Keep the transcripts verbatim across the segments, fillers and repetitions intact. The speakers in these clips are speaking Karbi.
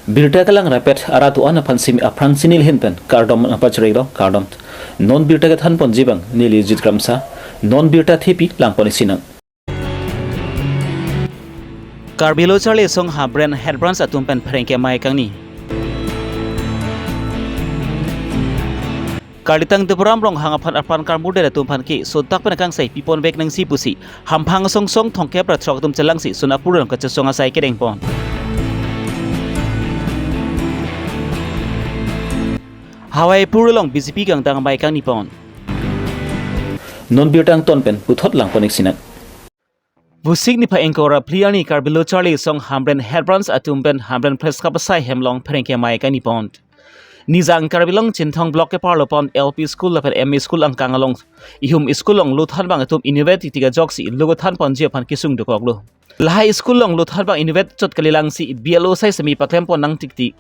Birta kelang rapet arat do-an aphan simi aphrang si neli ahin pen kardom nangpachari lo, kardom. Non birta kethan ponji abang neli Jit Kramsa, non birta thepi lang pon isi nang. Karbi Lo Charli Asong Hamren Head Branch atum pen pherangke amei kangni. Karlitang Deborah Ronghang aphan apran karmudet atum aphan ke suntak pen kangsai pipon vek nangji pusi Hamphang Songsong Thongkep ra throk atum chelangsi Sonapur along kachesong asai kedeng pon. Hawaipur along B J P kangtang amei kangni pon. Non birta angton pen puthot lang pon isi nang. Vosik niphai ingkoi ra phli arni Karbi Lo Charli Asong Hamren Head Branch atum pen Hamren Press Club asai hem along pherangke amei kangni pon. Nijang Karbi Anglong Chinthong Block keparlo pon L P School lapen M E School angkang along ihum school along lo than abang atum inutvet titik ajoksi lo kethan ponji aphan kesung dokoklo. Lahai school along lo than abang inutvet chot kalilangsi B L O asai simi paklem pon nang tiktik.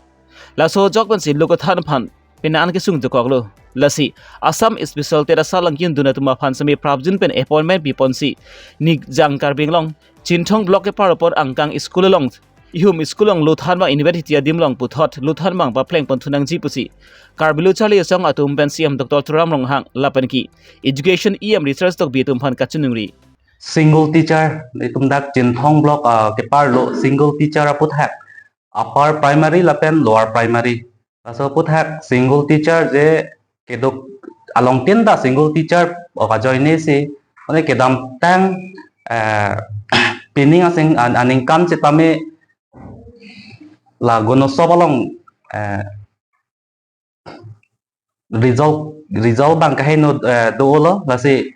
Laso ajok pensi lo kethan aphan penang kesung dokoklo. Lasi Assam Special TET asar lang kiyun dun atum aphan simi prapjin pen appointment piponsi Nijang Karbi Anglong Chinthong Block keparlo pon angkang school along ihum school along lo than abang inutvet titik adim along puthot lo than abang papleng pon thu nangji pusi Karbi Lo Charli Asong atum pen C M Doctor Tuliram Ronghang lapen ke Education E M Richard Tokbi atum aphan kachiningri. Single teacher, itum dak Chinthong Block, ah, keparlo single teacher aputhak upper primary lapen lower primary. Laso aputhak single teacher je keduk along tin ta single teacher ok ajoine si, mane kedamtang, eh, pining asing an-, aningkan sitame la Gunosop along, eh, result, result abang kaheno, eh, dolo, lasi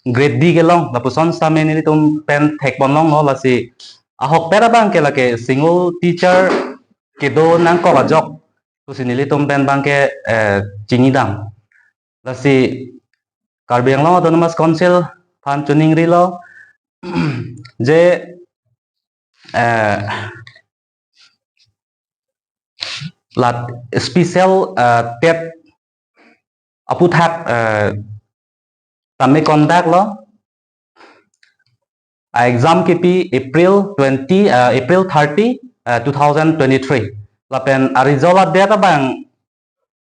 grade D kelong, lapuson sitame nelitum pen thek pon longlo, lasi ahokpet abang ke lake single teacher kedo nangkok ajok pusi nelitum pen abang ke, eh, chinidam. Lasi Karbi Anglong Autonomous Council aphan chiningrilo je, eh, la special, eh, TET aputhak, eh, tame conduct lo. A exam kipi April twenty, eh, April thirty, eh, two thousand twenty-three. Lapen a result a date abang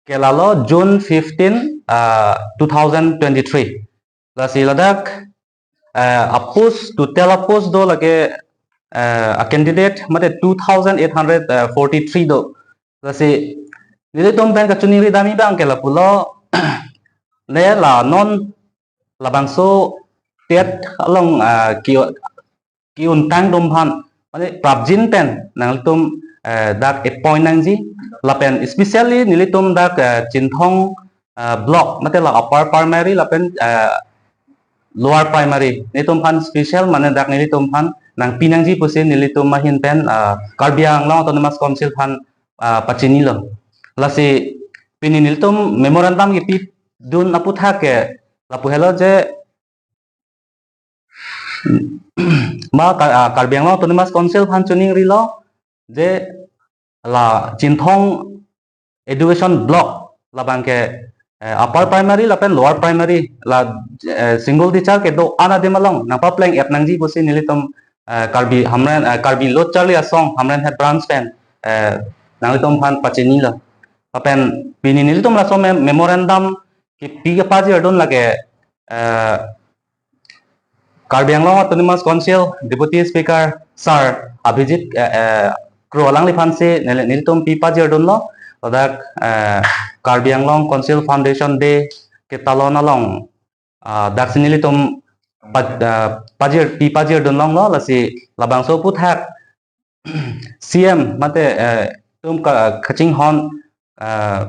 ke lalo June fifteen, eh, two thousand twenty-three. Lasi ladak, eh, a post, total a post do lake, eh, a candidate mate two thousand eight hundred forty-three do. Lasi nelitum pen kachiningri dam abang ke lapulo, ne la non labangso TET along, ah, ki, ki-untang atum aphan, mane prapjin pen nanglitum, eh, dak appoint nangji, lapen especially nelitum dak, eh, Chinthong, eh, Block, mate la upper primary lapen, eh, lower primary, nelitum aphan special mane dak nelitum aphan nangpi nangji pusi nelitum ahin pen, eh, Karbi Anglong Autonomous Council aphan, eh, pachinilo. Lasi pini nelitum memorandum kipi dun aputhak ke lapu helo je ma Kar-, ah, Karbi Anglong Autonomous Council aphan chiningrilo je la Chinthong Education Block labang ke, eh, upper primary lapen lower primary la, eh, single teacher kedo-an adim along nangpapleng et nangji pusi nelitum, eh, Karbi Hamren, eh, Karbi Lo Charli Asong Hamren Head Branch pen, eh, nanglitum aphan pachinilo. Lapen pini nelitum laso mem-, memorandum kipi kepajir dun lake, eh, Karbi Anglong Autonomous Council Deputy Speaker Sir Abhijit, eh, eh, Kro alangliphansi neli-, nelitum pipajir dunlo, ladak, eh, Karbi Anglong Council Foundation Day ketalon along, ah, daksi nelitum pa-, ah, pajir, pipajir dun longlo, lasi labangso aputhak C M mate, eh, itum ka-, kachinghon, eh,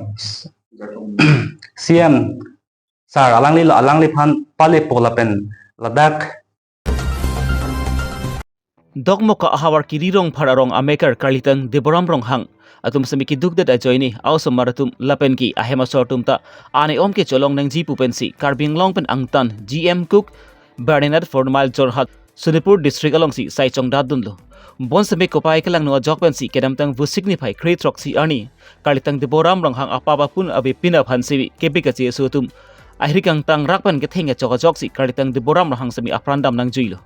C M Sir alangli, alangliphan palepo lapen ladak. Dokmoka ahavar Kiri Rongphar arong amekar Karlitang Deboram Ronghang atum semi keduk det ajoine a-osomar atum lapen ke ahem asor atum ta ane om kecholong nangji pu pensi Karbi Anglong pen angtan G M Cook, Bernard Formal Jorhat, Sonapur District alongsi sai chongdat dunlo. Bonseme kopai kelangno ajok pensi kedamtang Vosik niphai kre throksi arni Karlitang Deboram Ronghang apap apun avepin aphan semi kebik kacheso atum ahri kangtang rak pen ketheng kechok ajoksi Karlitang Deboram Ronghang semi apran dam nangjuilo.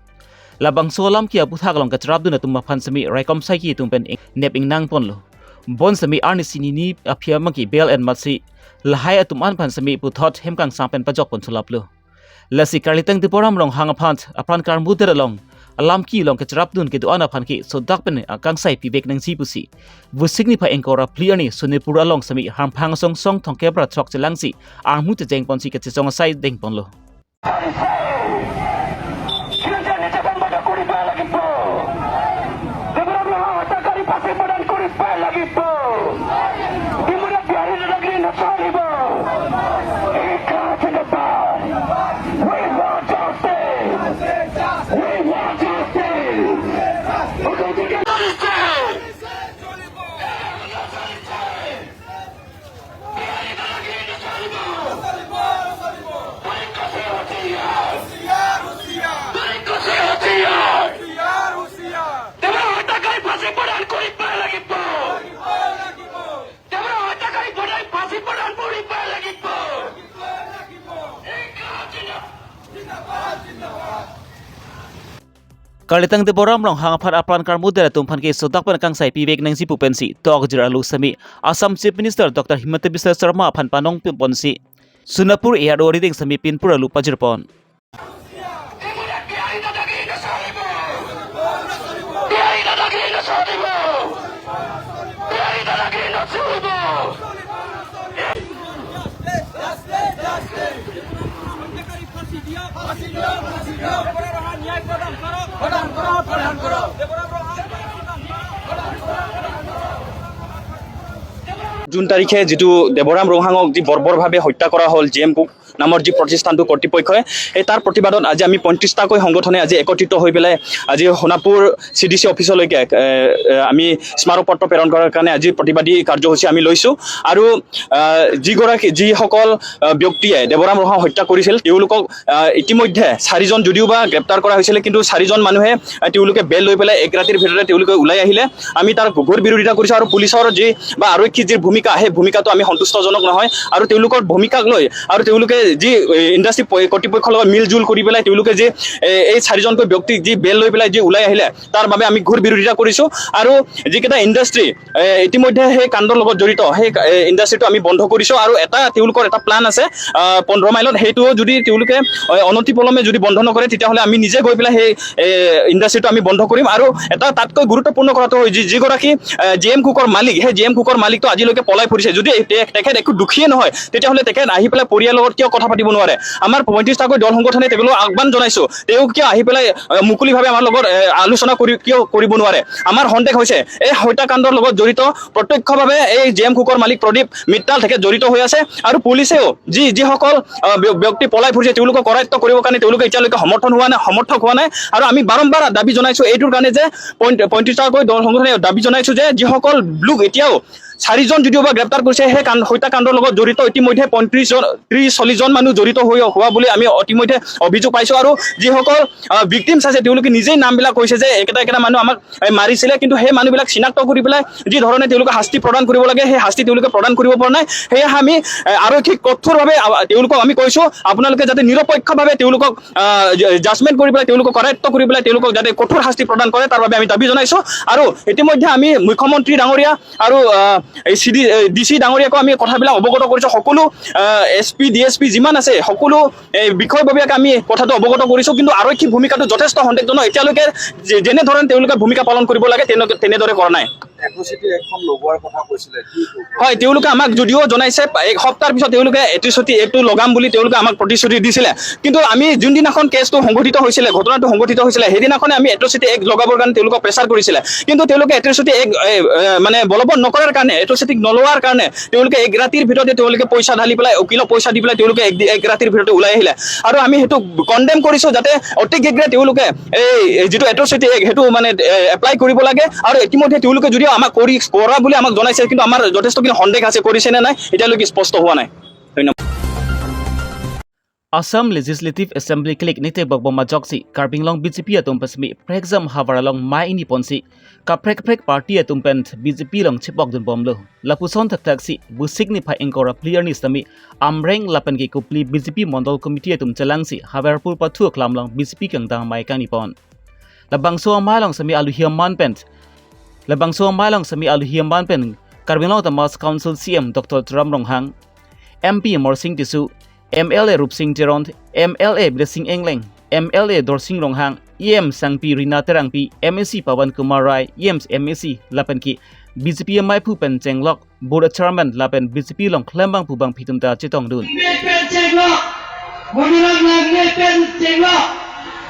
Labangso alam ke aputhak along kacharap dun atum aphan semi raikom saiki atum pen ing-, nep ingnang ponlo. Bonsitame arnisi nini aphi abangke bail en matsi lahai atum an aphan sitame puthot hem kangsam pen pajok pon chulaplo. Lasi Karlitang Deboram Ronghang aphan apran karmuder along alam kelong kecherapdun kedo-an aphan ke sodak pen akangsai pivek nangji pusi Vosik niphai ingkoi ra phli arni Sonapur along sitame Harphang asong song thomkep ra throk chelangsi armu checheng ponsi kachesong asai dengponlo. Kristian ni cepat pada kuri pa lagi po. Deborah Ronghang hota kari pasi padan kuri pa lagi po. Di muda biari na lagi na sali po. Ika cepat. We want justice. We want justice. Untuk justice. Karlitang Deboram Ronghang aphan apran karmuder atum aphan ke sodak pen akangsai pivek nangji pu pensi tokjir arlo sitame Assam Chief Minister Doctor Himanta Biswa Sarma aphan panong ponsi Sonapur A R O arideng sitame pinpur arlo pajirpon. June তাৰিখে যিটো দেৱৰাম ৰংহাঙক যি বৰ্বৰভাৱে হত্যা কৰা হ'ল, G M cook নামৰ যি প্ৰতিষ্ঠানটো কৰ্তৃপক্ষই, এই তাৰ প্ৰতিবাদত আজি আমি পঁয়ত্ৰিশটাকৈ সংগঠনে আজি একত্ৰিত হৈ পেলাই আজি সোণাপুৰ চি ডি চি অফিচলৈকে, এ, এ, আমি স্মাৰক পত্ৰ প্ৰেৰণ কৰাৰ কাৰণে আজি প্ৰতিবাদী কাৰ্যসূচী আমি লৈছোঁ। আৰু, আহ, যিগৰাকী, যিসকল, আহ, ব্যক্তিয়ে দেৱৰাম ৰংহাঙক হত্যা কৰিছিল, তেওঁলোকক, আহ, ইতিমধ্যে চাৰিজন যদিও বা গ্ৰেপ্তাৰ কৰা হৈছিলে, কিন্তু চাৰিজন মানুহে, আহ, তেওঁলোকে বেল লৈ পেলাই এক ৰাতিৰ ভিতৰতে তেওঁলোকে ওলাই আহিলে। আমি তাৰ ঘোৰ বিৰোধিতা কৰিছোঁ আৰু পুলিচৰ যি বা আৰক্ষীৰ যি ভূমিকা, সেই ভূমিকাটো আমি সন্তুষ্টজনক নহয়। আৰু তেওঁলোকৰ ভূমিকাক লৈ আৰু তেওঁলোকে যি, এ, ইণ্ডাষ্ট্ৰী প-, কৰ্তৃপক্ষৰ লগত মিলজুল কৰি পেলাই তেওঁলোকে যি, এ, এই চাৰিজনকৈ ব্যক্তিক যি বেল লৈ পেলাই যি ওলাই আহিলে, তাৰ বাবে আমি ঘোৰ বিৰোধিতা কৰিছোঁ। আৰু যিকেইটা ইণ্ডাষ্ট্ৰী, এ, ইতিমধ্যে সেই কাণ্ডৰ লগত জড়িত, সেই কা-, এ, ইণ্ডাষ্ট্ৰীটো আমি বন্ধ কৰিছোঁ। আৰু এটা তেওঁলোকৰ এটা প্লান আছে, আহ, পোন্ধৰ মাইলত, সেইটো যদি তেওঁলোকে, এ, অনতিপলমে যদি বন্ধ নকৰে, তেতিয়াহ'লে আমি নিজে গৈ পেলাই সেই, এ, ইণ্ডাষ্ট্ৰীটো আমি বন্ধ কৰিম। আৰু এটা তাতকৈ গুৰুত্বপূৰ্ণ কথাটো হ'ল, যি, যিগৰাকী, এ, জি এম কুকৰ মালিক, সেই জি এম কুকৰ মালিকটো আজিলৈকে পলাই ফুৰিছে। যদি তে-, তেখেত একো দুখীয়ে নহয়, তেতিয়াহ'লে তেখেত আহি পেলাই পৰিয়ালৰ লগত কিয় কথা পাতিব নোৱাৰে? আমাৰ পঁয়ত্ৰিশটাকৈ দল সংগঠনে তেওঁলোকক আহ্বান জনাইছোঁ, তেওঁ কিয় আহি পেলাই, এ, মুকলিভাৱে আমাৰ লগত, এ, আলোচনা কৰি, কিয় কৰিব নোৱাৰে? আমাৰ সন্দেহ হৈছে এই হত্যাকাণ্ডৰ লগত জড়িত প্ৰত্যক্ষভাৱে এই জি এম কুকৰ মালিক প্ৰদীপ মিত্তাল তেখেত জড়িত হৈ আছে। আৰু পুলিচেও যি, যিসকল, আহ, ব্য-, ব্যক্তি পলাই ফুৰিছে, তেওঁলোকক কৰায়ত্ত কৰিবৰ কাৰণে তেওঁলোকে এতিয়ালৈকে সমৰ্থন হোৱা নাই, সমৰ্থক হোৱা নাই। আৰু আমি বাৰম্বাৰ দাবী জনাইছোঁ এইটোৰ কাৰণে যে পঁয়ত্ৰিশটাকৈ দল সংগঠনে দাবী জনাইছোঁ যে যিসকল লোক এতিয়াও চাৰিজন যদিও বা গ্ৰেপ্তাৰ কৰিছে, সেই কাণ্ড, হত্যাকাণ্ডৰ লগত জড়িত ইতিমধ্যে পঁয়ত্ৰিশ জন, ত্ৰিশ চল্লিশ জন মানুহ জড়িত হৈ হোৱা বুলি আমি ইতিমধ্যে অভিযোগ পাইছোঁ। আৰু যিসকল, আহ, ভিকটিমছ আছে, তেওঁলোকে নিজেই নামবিলাক কৈছে যে একেটা একেটা মানুহ আমাক, এ, মাৰিছিলে, কিন্তু সেই মানুহবিলাক চিনাক্ত কৰি পেলাই যি ধৰণে তেওঁলোকক শাস্তি প্ৰদান কৰিব লাগে, সেই শাস্তি তেওঁলোকে প্ৰদান কৰিব পৰা নাই। সেয়েহে আমি, এ, আৰক্ষীক কঠোৰভাৱে, আ, তেওঁলোকক আমি কৈছোঁ, আপোনালোকে যাতে নিৰপেক্ষভাৱে তেওঁলোকক, আহ, জ-, জাজমেণ্ট কৰি পেলাই, তেওঁলোকক কৰায়ত্ত কৰি পেলাই তেওঁলোকক যাতে কঠোৰ শাস্তি প্ৰদান কৰে, তাৰ বাবে আমি দাবী জনাইছোঁ। আৰু ইতিমধ্যে আমি মুখ্যমন্ত্ৰী ডাঙৰীয়া আৰু, আহ, এই চি ডি, এই ডি চি ডাঙৰীয়াকো আমি কথাবিলাক অৱগত কৰিছোঁ। সকলো, আহ, S P, D S P যিমান আছে, সকলো এই বিষয়ববীয়াকে আমি কথাটো অৱগত কৰিছোঁ। কিন্তু আৰক্ষী ভূমিকাটো যথেষ্ট সন্দেহজনক। এতিয়ালৈকে যে-, যেনেধৰণে তেওঁলোকে ভূমিকা পালন কৰিব লাগে, তেনে-, তেনেদৰে কৰা নাই। এট্ৰচিটি এক্টখন লগোৱাৰ কথা কৈছিলে, কি হ'ল? হয়, তেওঁলোকে আমাক যদিও জনাইছে, এক সপ্তাহৰ পিছত তেওঁলোকে এট্ৰচিটি এক্টটো লগাম বুলি তেওঁলোকে আমাক প্ৰতিশ্ৰুতি দিছিলে। কিন্তু আমি যোনদিনাখন কেছটো সংঘটিত হৈছিলে, ঘটনাটো সংঘটিত হৈছিলে, সেইদিনাখনে আমি এট্ৰচিটি এক্ট লগাবৰ কাৰণে তেওঁলোকক প্ৰেছাৰ কৰিছিলে। কিন্তু তেওঁলোকে এট্ৰচিটি এক্ট, এ, এ, মানে বলবৎ নকৰাৰ কাৰণে, এট্ৰচিটি নলোৱাৰ কাৰণে তেওঁলোকে এক ৰাতিৰ ভিতৰতে তেওঁলোকে পইচা ঢালি পেলাই, উকিলক পইচা দি পেলাই তেওঁলোকে এক দি-, এক ৰাতিৰ ভিতৰতে ওলাই আহিলে। আৰু আমি সেইটো কণ্ডেম কৰিছোঁ, যাতে অতি শীঘ্ৰে তেওঁলোকে এই, এই যিটো এট্ৰচিটি এক্ট, সেইটো মানে, এ, এপ্লাই কৰিব লাগে। আৰু ইতিমধ্যে তেওঁলোকে যদিও আমাক কৰি, কৰা বুলি আমাক জনাইছে, কিন্তু আমাৰ যথেষ্টখিনি সন্দেহ আছে, কৰিছে নে নাই, এতিয়ালৈকে স্পষ্ট হোৱা নাই। ধন্যবাদ। Assam Legislative Assembly click nite bok bom ajoksi Karbi Anglong B J P atum pen sitame prekjam havar along mai ini ponsi kaprek kaprek party atum pen B J P along chepokdun bomlo. Lapuson thakthak si Vosik niphai ingkoi ra phli arni sitame Amreng lapen ke Kopili B J P Mondol Committee atum chelangsi Haverpur pathu aklam along B J P kangdang amei kangni pon. Labangso amei along sitame aluhi aman pen, labangso amei along sitame aluhi aman pen Karbi Anglong Autonomous Council C E M Doctor Tuliram Ronghang, M P Amarsing Tisso, M L A Rupsing Teron, M L A Blessing Engleng, M L A Dorsing Ronghang, E M Sangpi Rina Terangpi, M A C Pawan Kumar Rai, E M, M A C lapen ke B J P amaiphu pen chenglok Board Chairman lapen B J P along klembangphu bangphi atum ta chetongdun. Mepet chenglok, Moniram Langne pen chenglok,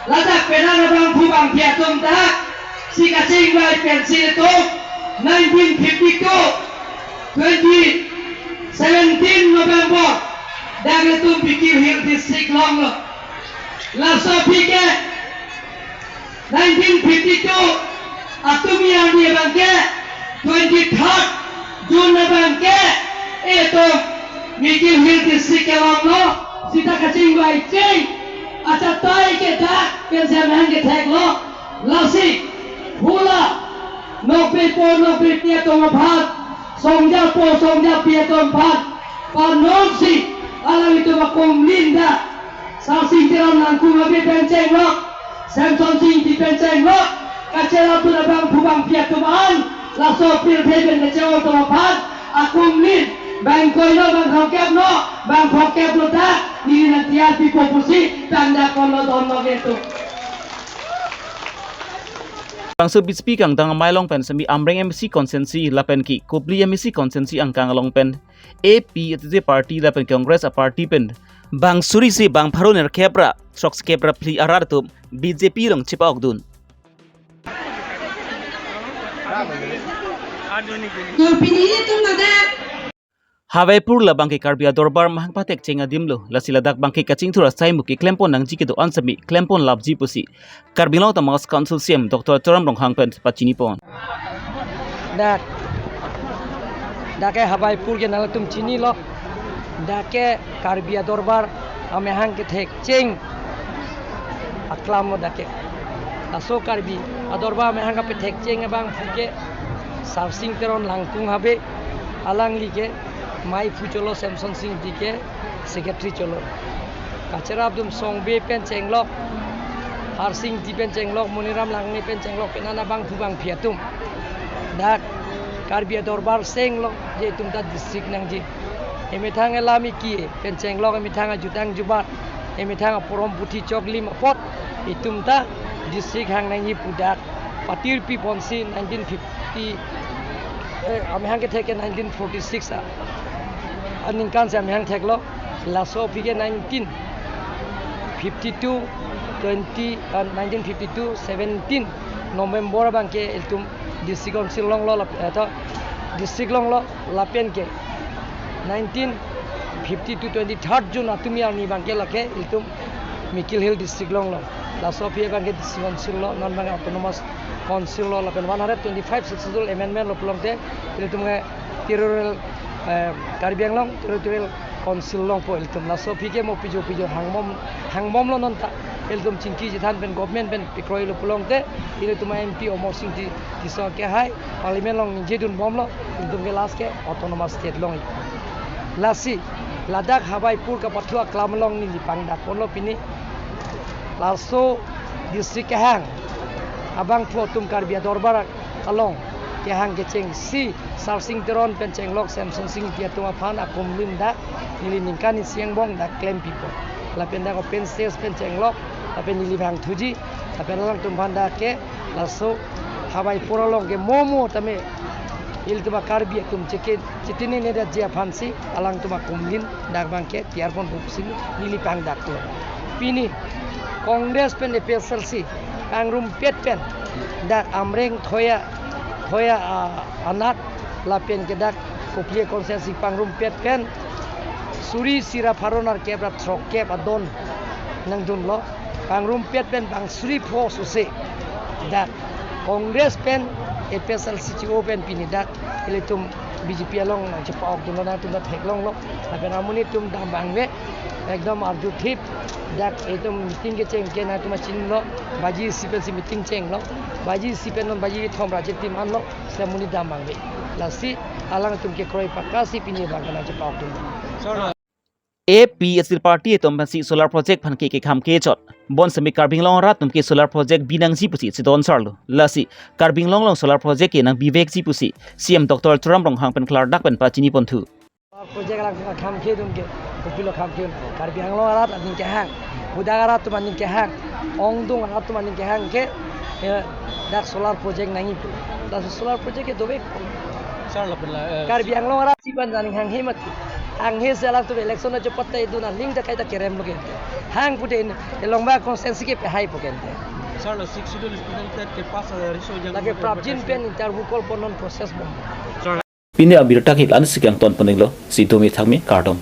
ladak penang abangphu bangphi atum ta, si kachingvai pensi ilitum nineteen fifty-two, twenty seventeen November, dak ilitum B Q Hill District longlo. Laso aphi ke nineteen fifty-two Atumi arni abangke twenty-third June abangke etum B Q Hill District kelonglo, sita kachingvai cheng achatai ke dak pensi amahang ketheklo. Lasi hula nokbepo nokbepi atum aphan, songjapo songjapi atum aphan panongsi alanglitum akumlin dak Sarsing Teron Langkung Habe pen chenglok, Semsonsing Ingti pen chenglok, kacherapdun abangphu bangphi atum an, laso pirthe pen kachevoi atum aphan akumlin bang ingkoilo, bang thomkeplo, bang phongkeplo ta neli nangtiar pipo pusi tanda konlo, donlo ketu. Bangso B J P kangdang amei along pen semi Amreng M A C constituency lapen ke Kopili M A C constituency angkang along pen A P T T party lapen Congress a-party pen bang suri isi bang pharo nerkep ra throksikep ra phli arat atum B J P along chepa-okdun. Pini atum ladak Hawaipur labang ke Karbi Adorbar mahang pathekcheng adim lo, lasi ladak bangke kachingthur asai muke klempon nangji kedo-an semi klempon lapji pusi Karbi Anglong Autonomous Council C E M Doctor Tuliram Ronghang pen pachinipon. Dak, dak ke Hawaipur ke nangtum chinilo, dak ke Karbi Adorbar amahang kethekcheng aklam lo dak ke. Laso Karbi Adorbar amahang kapethekcheng abangphu ke Sarsing Teron Langkung Habe, alangli ke meiphu cholo, Semsonsing Ingti ke secretary cholo. Kacherapdun Songbe pen chenglok, Harsing Ingti pen chenglok, Moniram Langne pen chenglok, penang abangphu bangphi atum dak Karbi Adorbar senglo, je itum ta district nangji. Emethang elam iki pen chenglok, emethang ajutang jubat, emethang aporom puthi choklim apot itum ta district hang nangji pu dak patirpi ponsi nineteen fifty, eh, amahang kethek ke nineteen forty-six a, aningkan si amahang theklo. Laso aphi ke nineteen fifty-two twenty, ah, nineteen fifty-two seventeen November abangke ilitum district council longlo lap-, eh, to, district longlo lapen ke nineteen fifty-two twenty-third June atumi arni abangke lake ilitum Mikir Hill district longlo. Laso aphi abangke district council lo, non abangke autonomous council lo lapen one hundred twenty-five successful amendment lo pulote ilitum ke territorial, eh, Karbi Anglong Territorial Council longpo ilitum. Laso aphi ke mo pijo pijo hangbom, hangbomlo non ta. Ilitum chingki chethan pen government pen pikroilo pulote ilitum M P Amarsing Ti-, Tisso ke hai Parliament along ningjedunbomlo, ilitum ke last ke autonomous state long. Lasi ladak Hawaipur kapathu aklam along neli pangdakponlo pini. Laso district kehang abangphu atum Karbi Adorbar along kehang kechengsi Sarsing Teron pen chenglok, Semsonsing Ingti atum aphan akumlin dak neli ningkan isi angbong dak klempipo. Lapen dak open stage pen chenglok lapen neli vangthuji, lapen alangtum aphan dak ke laso Hawaipur along ke momo tame ilitum a-Karbi atum cheke-, chetine ne datji aphansi alangtum akumlin dak abangke tiarponpo pusi neli pangdaklo. Pini Congress pen A P H L C pangrumpet pen dak Amreng Thoya, Thoya, ah, anat lapen ke dak Kopili constituency pangrumpet pen suri isi ra pharo nerkep ra throkkep adon nangdunlo. Pangrumpet pen bang suri pho sose dak Congress pen A P H L C chi-o pen pini dak ilitum B J P along nangchepa-okdunlo, nangtum ta theklonglo. Lapen amonit atum dambangve, ekdom arjuthip, dak itum meeting kecheng ke nangtum ta chinilo, baji isi pensi meeting chenglo, baji isi pen non baji kethom ra chitim anlo, si amonit dambangve. Lasi alangtum kekroi pakka si pini abangke nangchepa-okdunlo. A P H L D party atum pensi solar project aphan ke kekam kechot. Bonsitame Karbi Anglong arat atum ke solar project binangji pusi chedon sarlo. Lasi Karbi Anglong along solar project ke nangbi vekji pusi C M Doctor Tuliram Ronghang pen klardak pen pachini ponthu. Solar project alang kekam kedun ke, kopilo kam kedun. Karbi Anglong arat aning kehang, Kudang arat atum aning kehang, Ongdung arat atum aning kehang ke, eh, dak solar project nangji pu. Dak solar project ke dovek. Sir, lapen la, eh, Karbi Anglong arat si pen aning hanghe mati. Hanghe si alangtum election ajo patta idun aling ta kaita kerem lo ke. Hang pute in, Elongbang constituency ke pehai po ke. Sir, la Sixth Schedule special state ke pass, eh, riso jang lake prapjin pen interview call ponnon process bom. Pini abirta ke la-ansi kangton ponlo, si dome thakme, kardom.